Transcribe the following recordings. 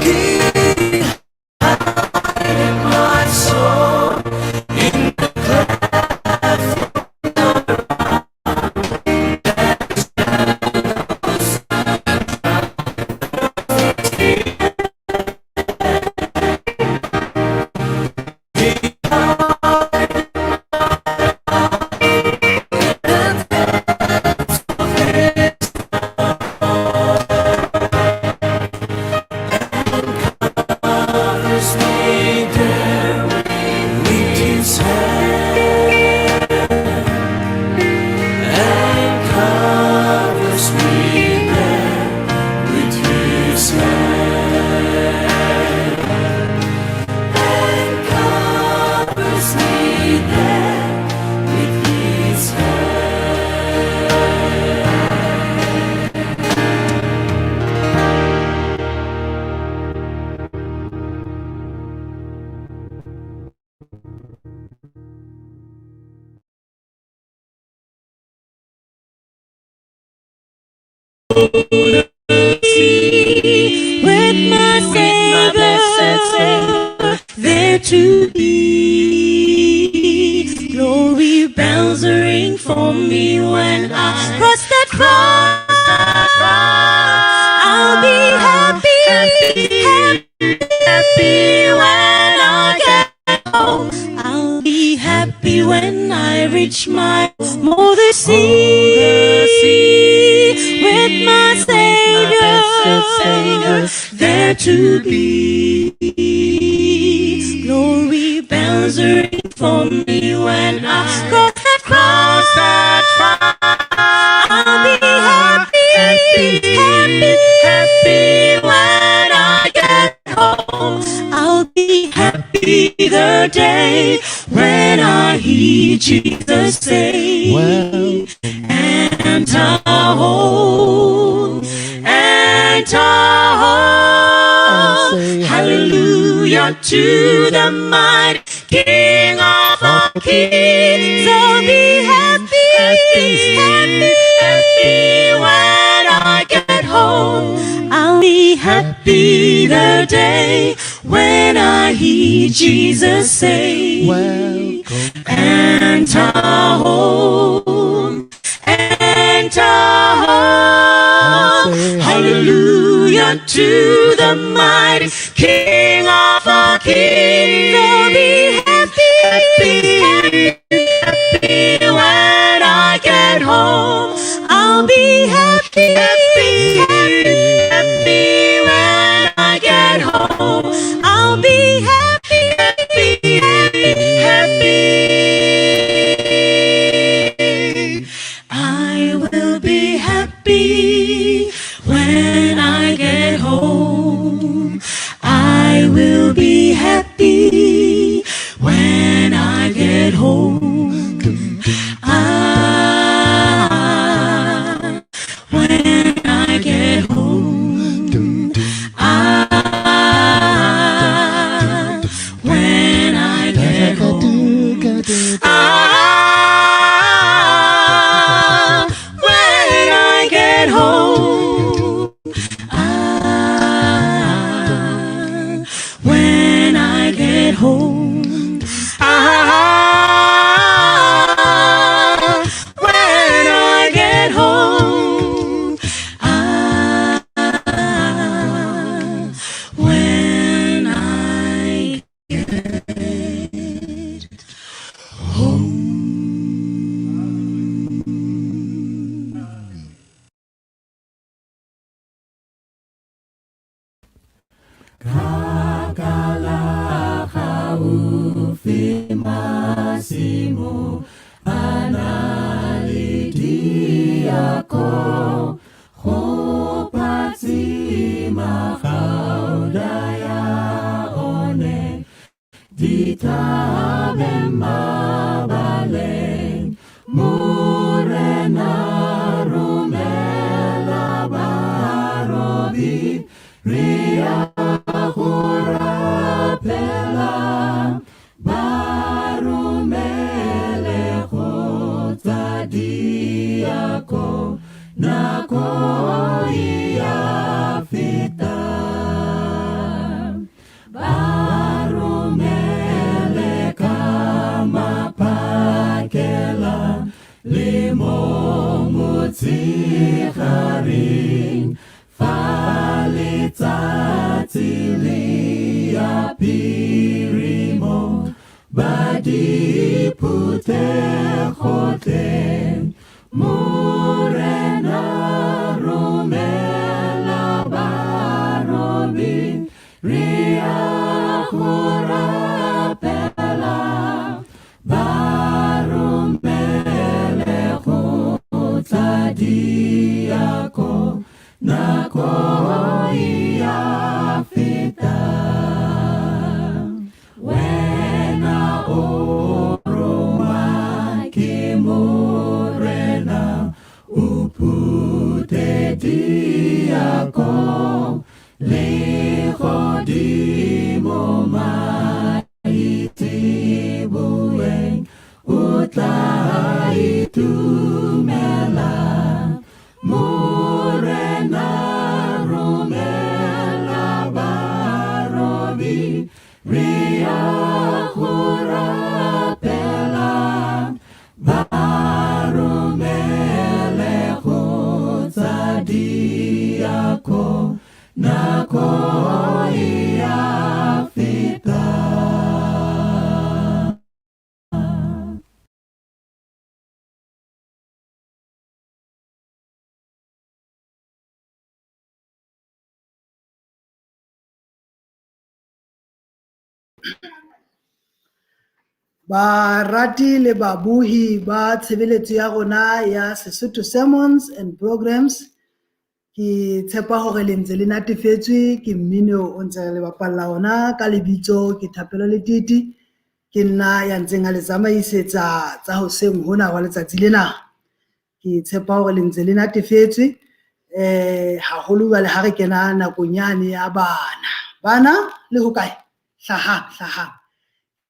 He hideth my soul in the cleft of the rock. He hideth the depths of his and covers me there with his hand, and covers me there with his hand, and covers me there with his hand. Sea with my Savior there to be. Glory bells ring for me when I cross that cross. I'll be happy, happy, happy when I get home. I'll be happy when I reach my mother sea with my Savior there to be. Glory bells ring for me when I cross that cross. I'll be happy, happy, happy when I get home. I'll be happy the day when I hear Jesus say, Well, enter home, enter home. say Hallelujah to the mighty King of all kings. I'll be happy, happy, happy when I get home. I'll be happy the day when I hear Jesus say, welcome. Enter home, enter home. Say Hallelujah to the mighty King of all kings. I'll be happy, happy, happy when I get home. I'll be happy, happy, happy when I get home. I'll be happy, happy, happy, happy. I will be happy when I get home. I will be happy when I get home. Ah, when I get home. Ah, when I get home. Ah, when I get home. Ah, when I get home. Ah, when I get home. Ah, when I get home. Kgakala gaufi masimo a na le diako go phatsima gauda ya one dithabeng mabaleng Morena romela barobi re ya go rapela ba romele go tsa diako nako diphuthego tle. Morena romela barobi, re a go rapela, ba romele go tla diako, nako e a feta. Wena o roma ke Morena, o phute diako, legodimo maitseboeng, o tla itumela. Morena romela barobi, re a go rapela, ba romele go tsa diako, nako e a feta. Barati le babohi ba tshebeletso ya rona ya Sesotho Sermons and Programs, ke tshepa hore le ntse le natefetswe ke mmino o ntse re le bapalla ona. Ka lebitso ke Thapelo Letete, ke nna ya ntseng a le tsamaisetsa tsa hoseng hona wa letsatsi lena. Ke tshepa hore le ntse le natefetswe haholo jwale ha re kena nakong yane ya bana. Bana le hokae? Hlahang, hlahang.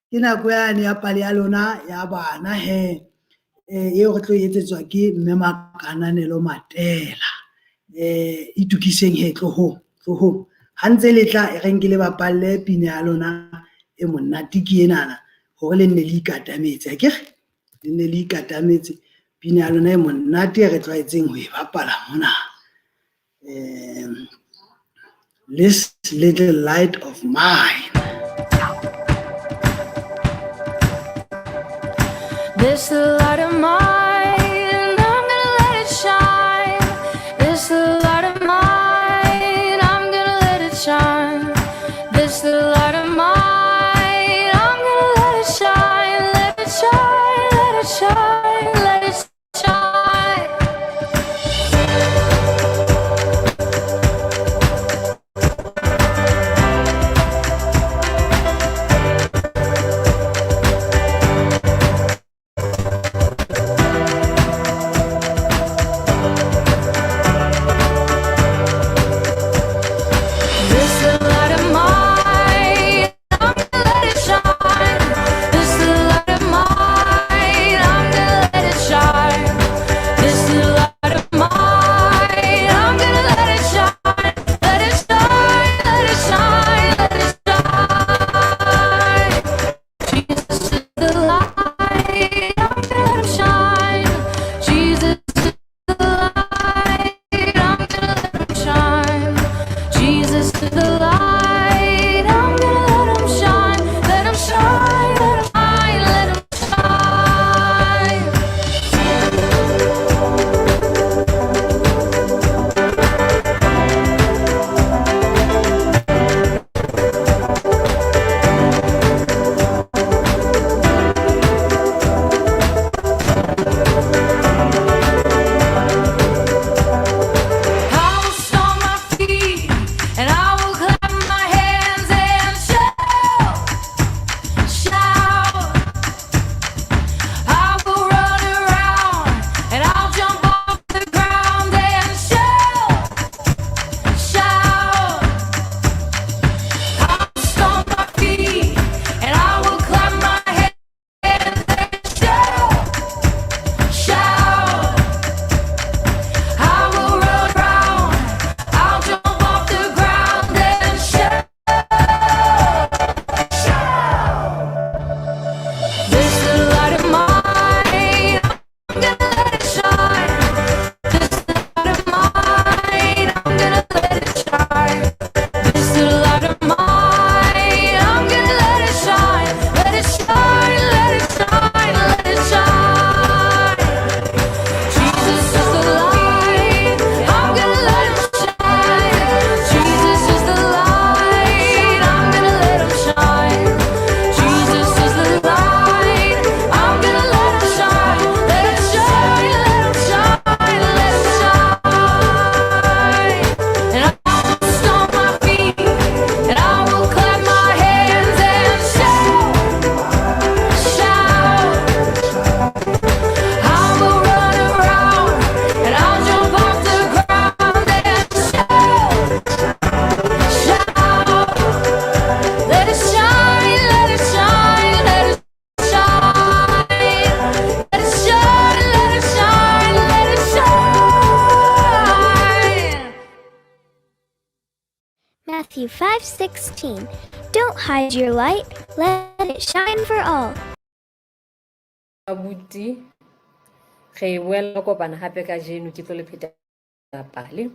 Ke nako yane ya pale ya lona ya bana he, eo re tlo etsetswa ke Mme Makananelo Matela. Itukiseng he, tlohong, tlohong. Ha ntse le tla, e reng ke le bapalle pina ya lona e monate ke enana, hore le nne le ikatametse, akere? Le nne le ikatametse pina ya lona e monate e re tlwaetseng ho e bapala mona. This Little Light of Mine. This little light of mine, I'm gonna let it shine. This little light of mine, I'm gonna let it shine. This little light of mine, I'm gonna let it shine. Let it shine, let it shine, let it shine. Matthew 5:16. Don't hide your light, let it shine for all. Abuti, re boela kopana hape kajeno ke tlo le pheta pale.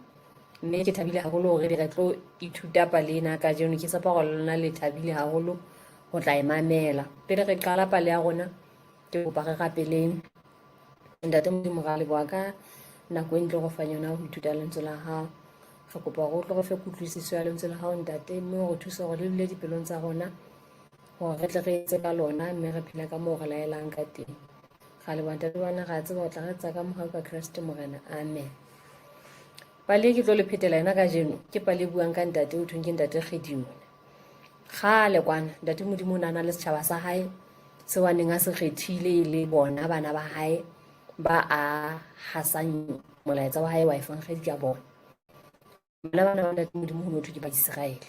Mme ke thabile haholo hore re tlo ithuta pale ena kajeno. Ke tshepa hore lona le thabile haholo ho tla e mamela. Pele re qala pale ya rona, ke kopa re rapeleng. Ntate Modimo, ra leboha ka nako e ntle go fang yona ho ithuta lentswe la hao. Re kopa hore o tlo re fe kutlwisiso ya lentswe la hao ntate, mme o re thuse hore le dule dipelong tsa rona hore re tle re etse ka lona, mme re phele ka moo re laelang ka teng. Ra leboha ntate bana, ra tseba o tla re etsa ka mohau ka Kreste Morena. Amen. Pale e ke tlo le phetela yona kajeno ke pale e buang ka ntate o thweng ke ntate Gideone. Kgale kwana ntate Modimo o ne a na le setjhaba sa hae seo a neng a se kgethile e le bona bana ba hae ba a hasang molaetsa wa hae wa efankgedi ka bona. Bana bana ba ntate Modimo ho no thwe ke Baiseraele.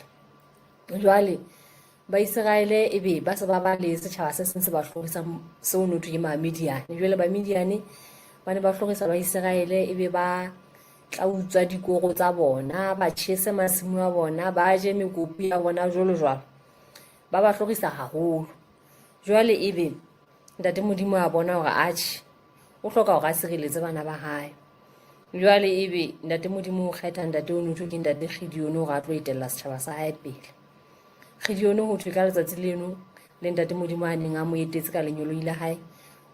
Jwale Baiseraele e be ba se ba ba le setjhaba se seng se ba hlorisang seo no thwe ke Bamidiane. Jwale Bamidiane ba ne ba hlorisa Baiseraele e be ba tla utswa dikoro tsa bona, ba tjhese masimo a bona, ba je mekopu ya bona jwalo jwalo. Ba ba hlorisa haholo. Jwale ebe ntate Modimo a bona hore atjhe o hloka hore a sireletse bana ba hae. Jwale ebe ntate Modimo o kgetha ntate o no thwe ke ntate Gideone hore a tlo etella setjhaba sa hae pele. Gideone ho thwe ka letsatsi leno le ntate Modimo a neng a mo etetse ka lenyoloi la hae,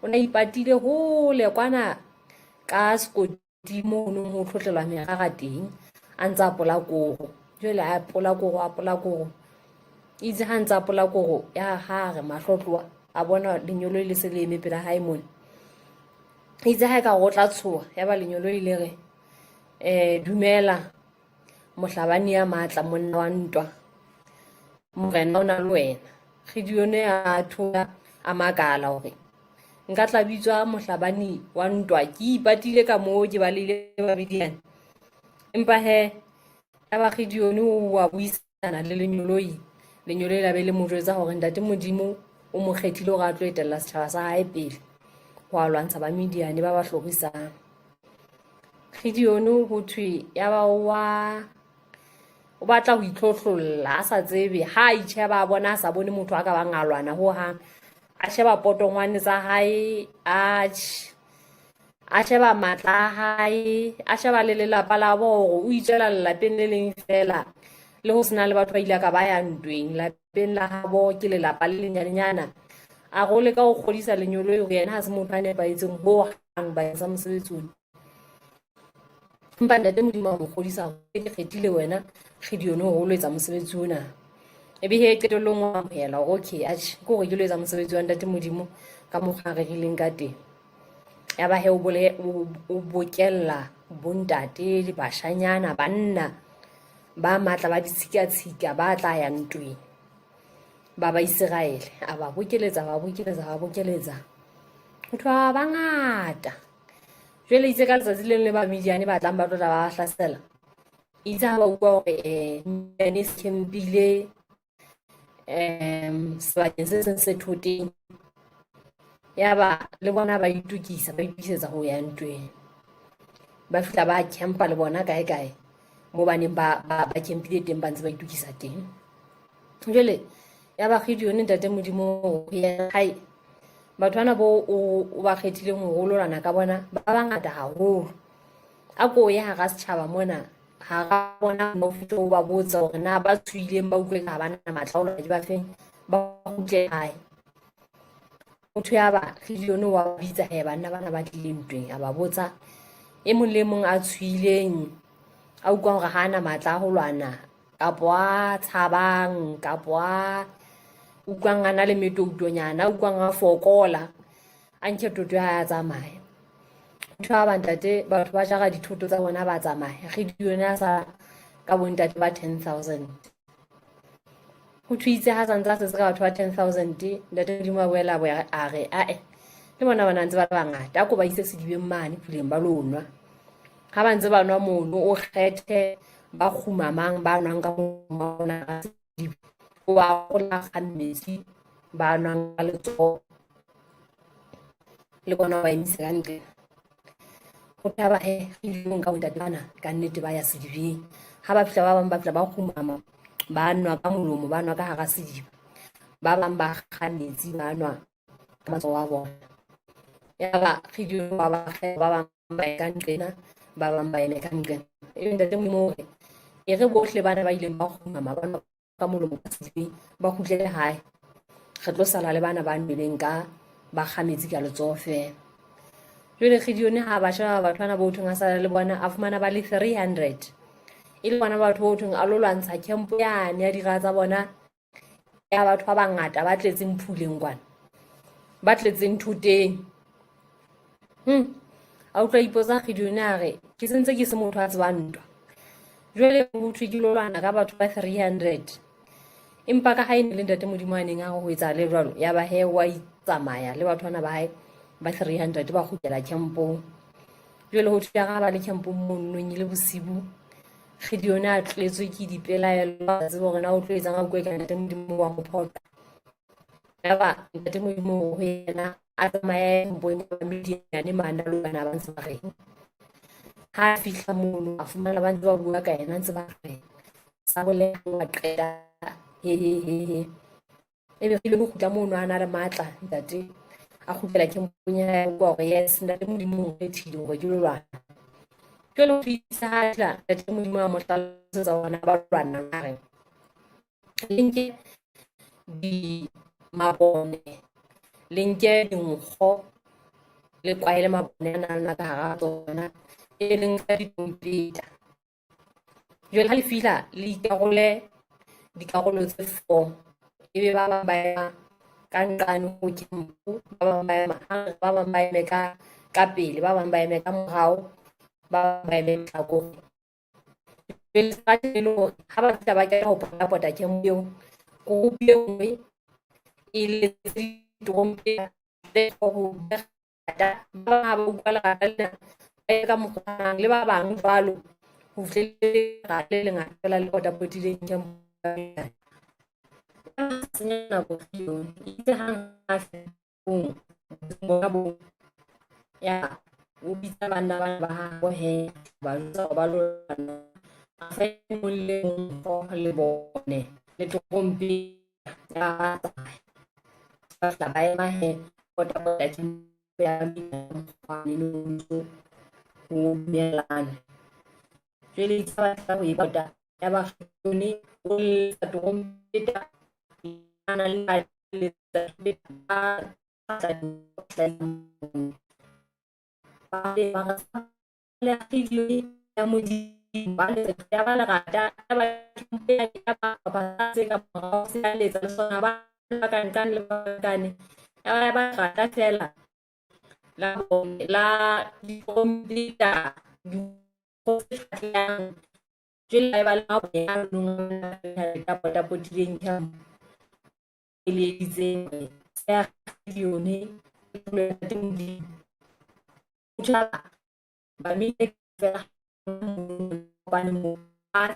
o ne a ipatile hole kwana ka sekoti mo ho neng ho tlhotlelwa merara teng, a ntse a pola koro. Jwale a pola koro, a pola koro. Itse ha ntse a pola koro ya ha re mahlo tloha, a bona lenyoloi le se le eme pela hae mona. Itse ha e ka go tla tshoha, ya ba lenyoloi le re, dumela mohlabani ya matla, monna wa ntwa, morena o na le wena. Gideone a thola a makala hore nka tla bitswa mohlabani wa ntwa, ke ipatile ka moo ke balehile Bamidiane. Empa he ya ba Gideone o wa buisana le lenyoloi, lenyoloi la be le mo jwetsa hore ntate Modimo o mo kgethile hore a tlo etella setjhaba sa hae pele ho a lwantsha Bamidiane ba ba hlorisang. Gideone ho thwe ya ba wa o batla ho itlhohlolla a sa tsebe ha a itjheba a bona a sa bone motho a ka bang a lwana ho hang, a sheba potongwane tsa hae, a sheba matla a hae, a sheba le lelapa la bo hore o itswela lelapeng le leng fela le ho sena le batho ba ile ka ba ya ntweng lapeng la habo ke lelapa le lenyanenyana. A re o leka ho kgodisa lenyoloi hore yena ha se motho a nepahetseng ho hang bakeng sa mosebetsi ona. Empa ntate Modimo a mo kgodisa hore ke kgethile wena Gideone hore o lo etsa mosebetsi ona. Ebe he qetellong wa amohela hore okay atjhe ke hore ke lo etsa mosebetsi wa ntate Modimo ka mokgwa a rerileng ka teng. Ya ba he o bokella bontate le bashanyana banna ba matla ba ditshikatshika ba tla ya ntweng ba Baiseraele. A ba bokeletsa, ba bokeletsa, ba bokeletsa. Ho thwe ba bangata. Jwale itse ka letsatsi le leng le Bamidiane ba tlang ba tlo tla ba hlasela. Itse ha ba utlwa hore Midiane se campile sebakeng se seng se thoteng, ya ba le bona ba itokisa, ba itokisetsa ho ya ntweng. Ba fihla ba campa le bona kae kae mo ba neng ba campile teng, ba ntse ba itokisa teng. Jwale ya ba Gideone ntate Modimo ya hae, batho bana bo o ba kgethileng ho rololana ka bona ba bangata haholo. A ko ye hara setjhaba mona, hara bona o fihle o ba botsa hore na ba tshohileng ba utlwe ka ha ba na matla a ho lwana ke ba feng, ba kgutle hae. Motho ya ba Gideone wa ba bitsa he banna bana ba tlileng ntweng, a ba botsa e mong le mong a tshohileng a utlwang hore ha ana matla a ho lwana kapo a tshabang kapo a utlwang a na le metoutonyana, a utlwang a fokola, a nke toto ya hae a tsamaye. Motho ya ba ntate batho ba jara dithoto tsa bona ba tsamaya. Gideone a sa ka bontate ba 10,000. Ho thwe itse ha santse a setse ka batho ba 10,000, ntate Modimo a boela a boya a re ae le bona ba ntse ba le bangata, a ko ba ise sedibeng mane puleng ba lo nwa. Ha ba ntse ba nwa mono o kgethe ba kgumamang ba nwang ka mona sediba, o ba gola ga metsi ba nwang ka letsoho le bona ba emise ka ntle. Ho thaba he Gideone ka bontate bana ka nnete ba ya sedibeng. Ha ba fihla ba bang ba fihla ba kgumama, Ba nwa ka molomo, ba nwa ka hara sediba. Ba bang ba kga metsi, ba nwa ka matsoho a bona. Yaba Gideon wa ba kgetha, ba bang ba ye ka nqena, ba bang ba eme ka nqena. Ebe Ntate Modimo o re, e re bohle bana ba ileng ba kgumama ba nwa ka molomo ka sedibeng ba kgutlele hae. Re tlo sala le bana ba nweleng ka ba kga metsi ka letsoho feela. Jwale Gideon ha ba sheba batho bana bo thweng a sala le bona, a fumana ba le 300. E le bona batho bo thweng a lo lwantsha camp yane ya dira tsa bona ya batho ba bangata ba tletseng phuleng kwana, ba tletseng thoteng. A utlwa ipotsa Gideon a re ke sentse ke se motho a tsebang ntwa. Jwale ho thwe ke lo lwana ka batho ba 300. Empa ka ha e ne le Ntate Modimo a neng a re ho etsahale jwalo, ya ba he wa itsamaya le batho bana ba hae ba 300 ba kgutlela campong. Jwale ho thwe ya ba le campong mono e le bosibu. Gideon a tletswe ke dipelaelo, a tsebe hore na o tlo etsang, a utlwe ka Ntate Modimo wa mo phoqa. Yaba Ntate Modimo ho yena a tsamaye campong ya Midiane mane a lo bana ba ntse ba reng. Ha a fihla mono a fumana ba ntse ba bua ka yena, ntse ba reng. Sabole wa qeta he he he he. Ebe Gideon o kgutla mono a na le matla ntate. A kgutlela campong ya hae, a utlwa hore yes Ntate Modimo o nkgethile hore ke lo lwana. Jwale ho fihla ha tla Ntate Modimo a mo hlalosetsa hore na ba lwana a re le nke di mabone, le nke dinkgo, le kwaele mabone a nang ka hara tsona, e leng ka ditompeta. Jwale ha le fihla le ikarole dikarolo tse 4, ebe ba bang ba ema ka nqane ho campo, ba bang ba ema ba bang ba eme ka pele, ba bang ba eme ka morao, ba bang ba eme mahlakoreng. Jwale e le hore ha ba fihla ba kena ho pota-pota campo eo, group e nngwe e letse diterompeta tse ho lerata, ba bang ha ba utlwa lerata lena ba ye ka mokgwa le ba bang jwalo ho fihlele lerata le lengata fela le potapotileng campo. Senya nako Gideon, itse hang ha bona bo ya o bitsa banna bana ba habo he, ba jwetsa hore ba lo lwana. A fa e mong le mong le bone le terompeta ya ba tsamaya. Ba fihla ba ema he pota-pota campo ya Midiane ho dumellana. Jwale itse ba tla ho e pota ya ba Gideon o letsa terompeta, a na le letsa ba tla le ya Modimo ba letsa ya ba lerata ya ba ya ba tse ka morao se a letsa le sona ba ka nqane le ba kane ya ba lerata fela la bone la diterompeta dikgo tse kgahlehang. Jwale ba le mabone a nong a potapotileng camp e leeditseng hore ya Gideon le Modimo. Tjhaba ba mine fela hobane mo ba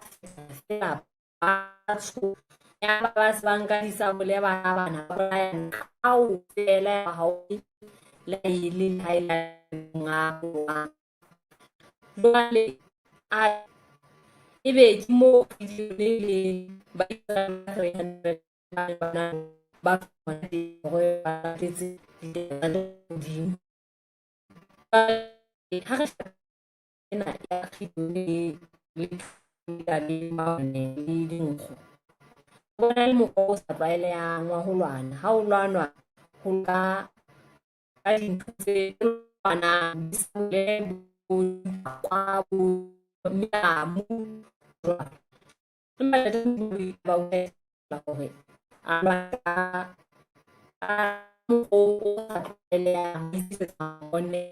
fela ba tsho ya ba se ba nka disabole ba bana ba bolayana kaofela ha o le le ha e la nga. Jwale a ebe ke mo Gideon le ba 300 bana ba hore ba tletse Modimo. Ha re ena ya Gideon le le mabone le dinkgo, bona le mokgwa o sa tlwaelehang wa ho lwana. Ha o lwanwa ho ka dintho tse lwanang, disabole, bo kwa, bo melamu jwalo. Empa Ntate Modimo ba o hore a lwana ka mokgwa o sa tlwaelehang, a isetsa mabone,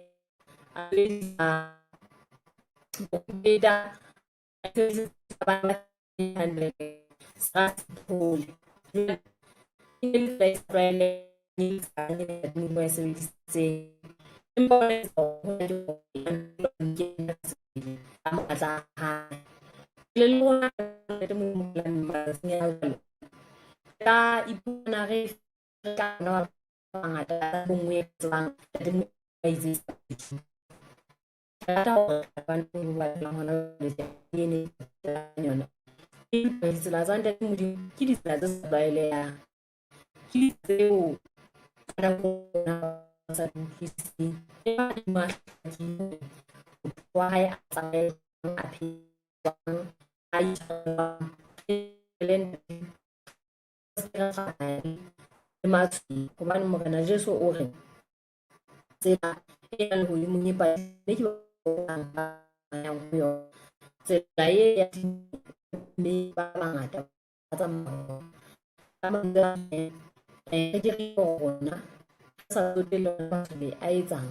a sebedisa terompeta, a sebedisa bana ba 300 sa sethole. Jwale e ne le tsela e sa tlwaelehang Ntate Modimo a e sebedisitseng. Empa o etsa ka matla a hae. Le rona Ntate Modimo matsatsing a jwale ka iphumana re ka bana ba bangata bonngwe e tsebang Ntate Modimo a itse. Rata hore bana ba phelang hona jwale yona. Ditsela tsa Ntate Modimo ke ditsela tse sa tlwaelehang, ke tseo ka nako sa di utlwisiseng. Empa Modimo a hlakile motho wa hae a tsamaye jwang, a phele jwang, a itshware jwang. Le matshwele hobane Morena Jesu o re tsela e yang lehodimong e mme ke ba yang ho yona. Tsela e ya mme ba bangata ba tsamaya ka mantswe a re ke re rona re sa tsotelle hore matshwele a etsang,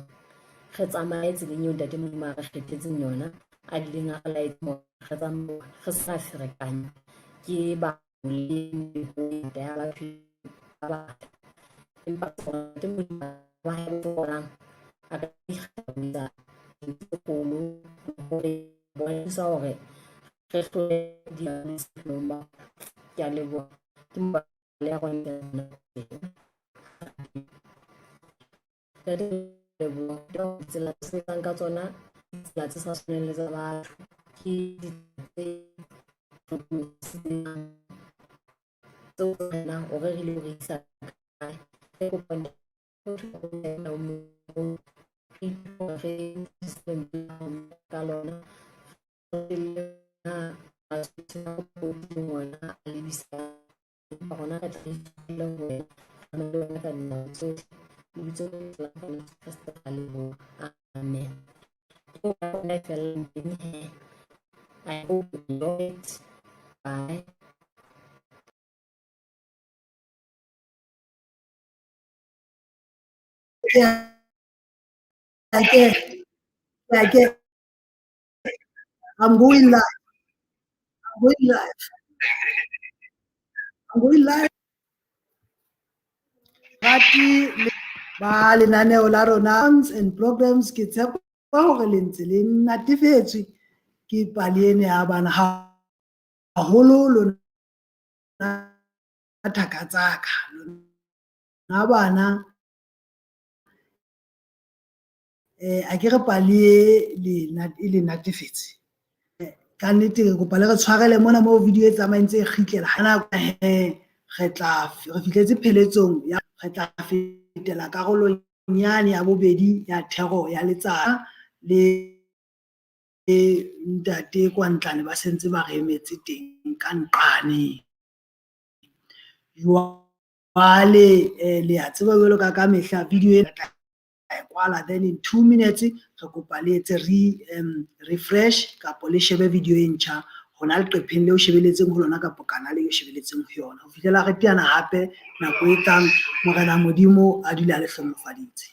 re tsamaye tseleng eo Ntate Modimo a re kgethetseng yona, a bileng a re laetseng hore re tsamaye, re sa ferekanywa ke batho le ya batho ba bangata. Empa Ntate Modimo wa hae bo fokolang a ka ikgethela dintho tse kgolo hore bontsha hore re hlole bophelong ba. Ke a leboha. Ke ya rona tsela tse sebetsang ka tsona, tsela tse sa tshwaneng le tsa batho, ke tse tseo wena o rerile ho re isa kae. Re kopa ka lona a lebisa rona re tla ho wena, re le wena ka dinako tsohle. Lebitsong la Jesu Kreste ra leboha. Amen. Ke rona e fellang teng he. I hope you enjoy it. Bye. Yeah. Okay. I'm going live. I'm going live. I'm going live. Rati ba lenaneo la rona and programs ke tshepa hore le ntse le natefetswe ke pale ena ya bana haholo lona thaka tsaka lona bana a ke re pale e le natefetse ka nnete re kopa le re tshwarele mona moo video e tsamayeng tse e kgitlela ha nako he re tla re fihletse pheletsong ya re tla fetela karolong yane ya bobedi ya thero ya letsatsi le ntate kwa ntlane ba sentse ba re emetse teng ka nqane. Jwale le a tseba jwalo ka ka mehla video ena tla e kwala then in 2 minutes re kopa le etse refresh kapo le shebe video e ntjha hona leqepheng leo shebeletseng ho lona kapo kanale eo shebeletseng ho yona. Ho fihlela re teana hape nako e tlang, Morena Modimo a dule a le hlohonolofaditse.